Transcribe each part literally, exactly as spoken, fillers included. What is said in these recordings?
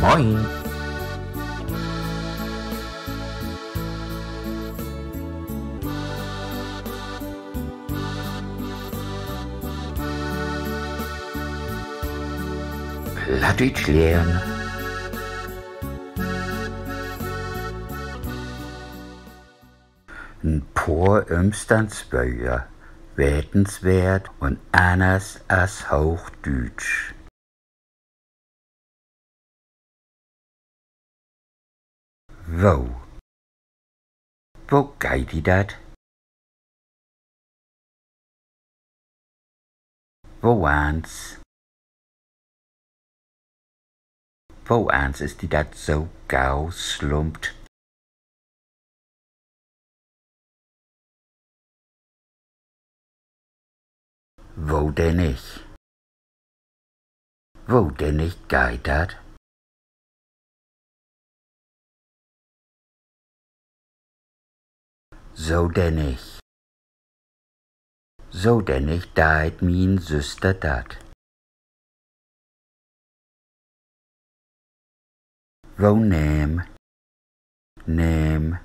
Moin. Plattdüütsch lehren. En poor Ümstandswöör, wetensweert un anners as Hoochdüütsch. Wo. Wo geiht di dat? Woans. Woans is di dat so gau slumpt? Wo denn nich? Wo denn nich geiht dat? So denn nich. So denn nich deit mien Süster dat. Wo neem. Neem.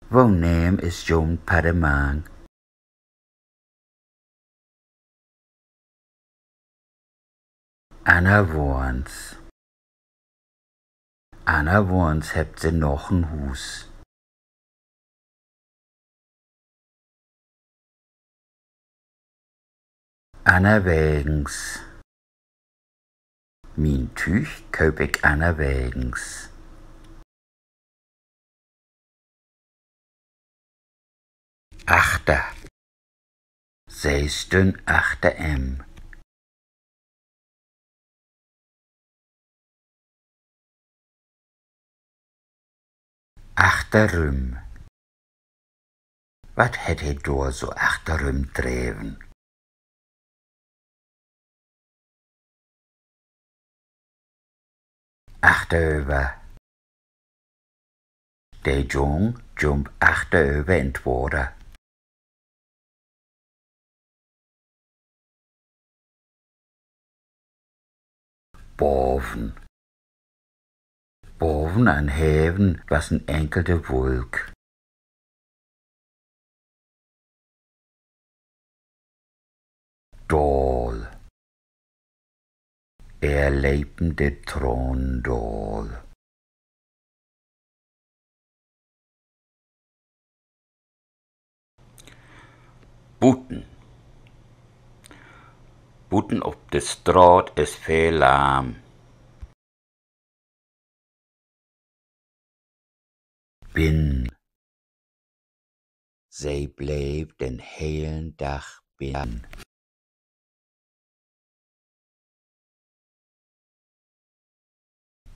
Wo neem is jo'n Paddemang? Annerwoans. Annerwoans hebbt se noch en Huus. Annerwegens. Mien Tüüg kööp ik annerwegens. Achter. Se stünn achter em. Achterüm. Wat hett he dor so achterüm dreven? Achteröver. De Jung jump achteröver in't Water. Baven. Baven an'n Heven was en enkelte Wulk. Daal. Ehr lepen de Tranen daal. Buten. Buten op de Straat is veel Larm. Binnen. Se bleev den helen Dag binnen.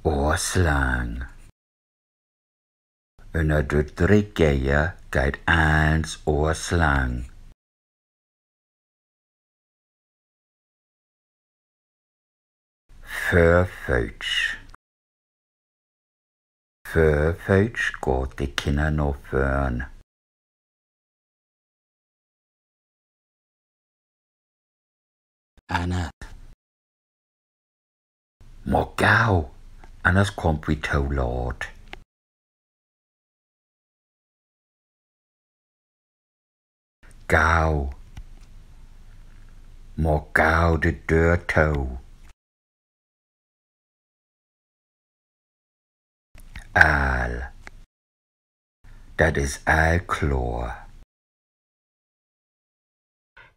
Ohrslang. Ünner düt Regeer geiht allens ohrslang. Vörföötsch. Vörföötsch gaht de Kinner na vörn. Anners. Maak gau, anners kaamt wi to laat. Gau. Maak gau de Döör to. All. Dat is all kloor.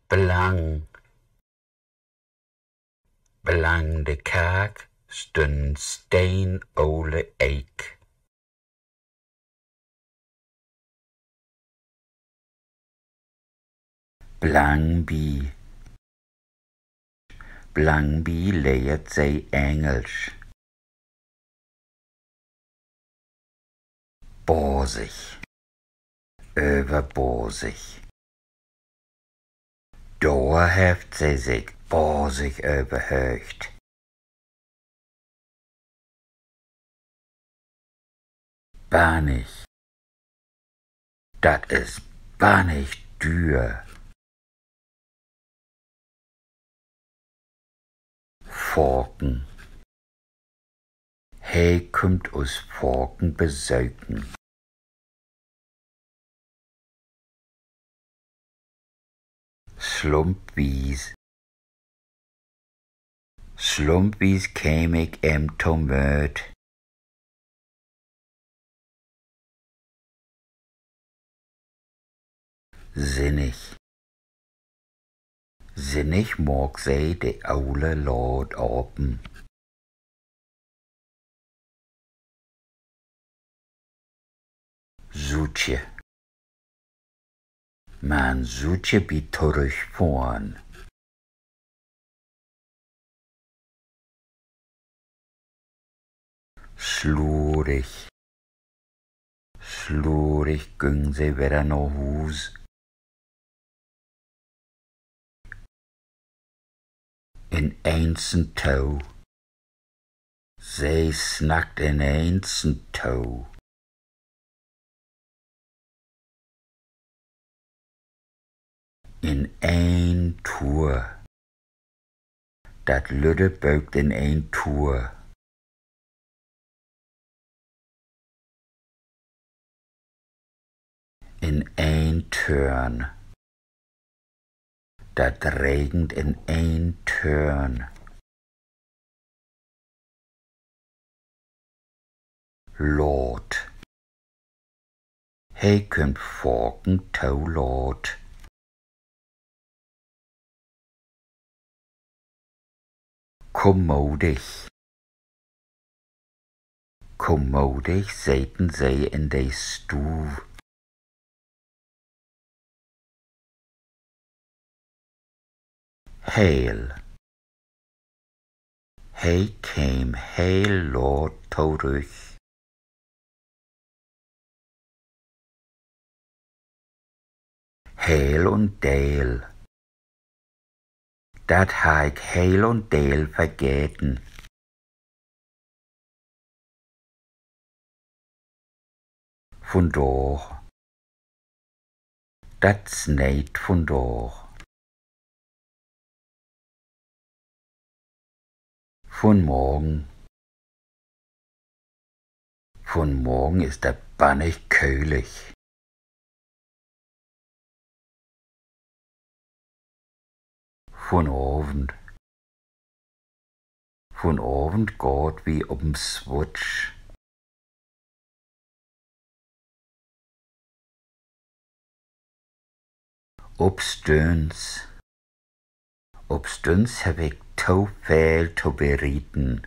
Blang. Blang de Kark stünn en steenole Eek. Blangbi. Blangbi lehrt se Engelsch. Basig. Överbasig. Dor hefft se sik basig överhöögt. Bannig. Dat is bannig düür. Faken. He kümmt us faken besöken. Slumpwies. Slumpwies keem ik em to mööt. Sinnig. Sinnig maak se de ole Laad apen. Sutje. Man Sutje bi torüchfohren. Slurig. Slurig güng se wedder na Huus. In eensen to. Se snackt in eensen to. In een Tour. Dat lütte Böök in een Tour. In een Törn. Dat regent in een Törn. Laat. He kümmt faken to laat. Kommodig. Kommodig seten se in de Stuuv. Heel. He keem heel laat torüch. Heel un deel. Dat harr ik heel un deel vergeten. Vundaag. Dat sneet vundaag. Vunmorgen. Vunmorgen is dat bannig köhlig. Vunavend. Vunavend gaht wi op en Swutsch. Opstünns. Opstünns heff ik to veel to berieten.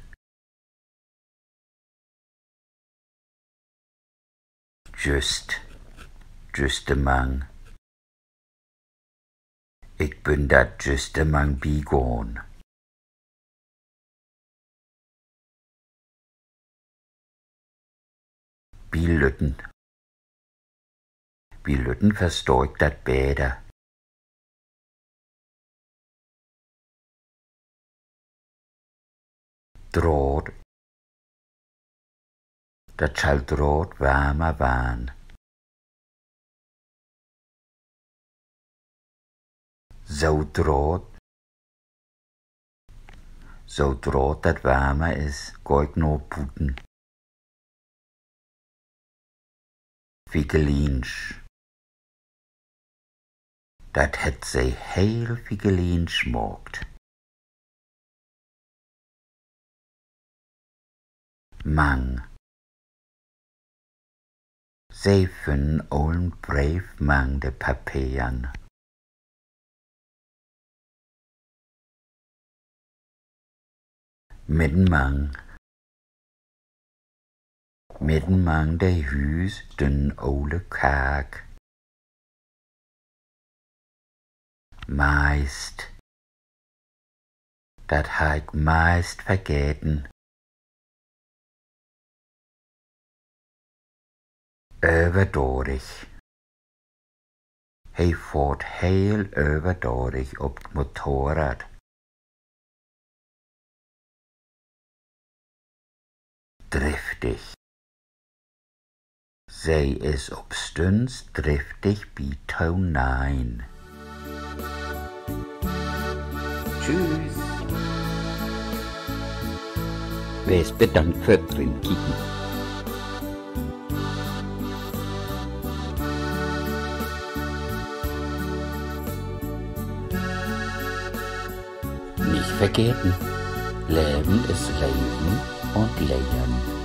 Jüst. Jüstemang. Ik bün dat jüstemang bigahn. Bi lütten. Bi lütten verstah ik dat beter. Draht. Dat schall Draht warmer warrn. So Draht. So Draht dat warmer is, gah ik na buten. Vigeliensch. Dat hett se heel vigeliensch maakt. Mang. Se fünn en olen Breef mang de Paperen. Middenmang. Middenmang de Hüüs stünn en ole Kark. Meist. Dat harr ik meist vergeten. Överdadig. He fohrt heel överdadig op 't Motorrad. Driftig. Se is opstunns driftig bi to neihn. Tschüss. Wees bedankt för't Rinkieken. Nich vergeten: Leven is Leven un Lehren.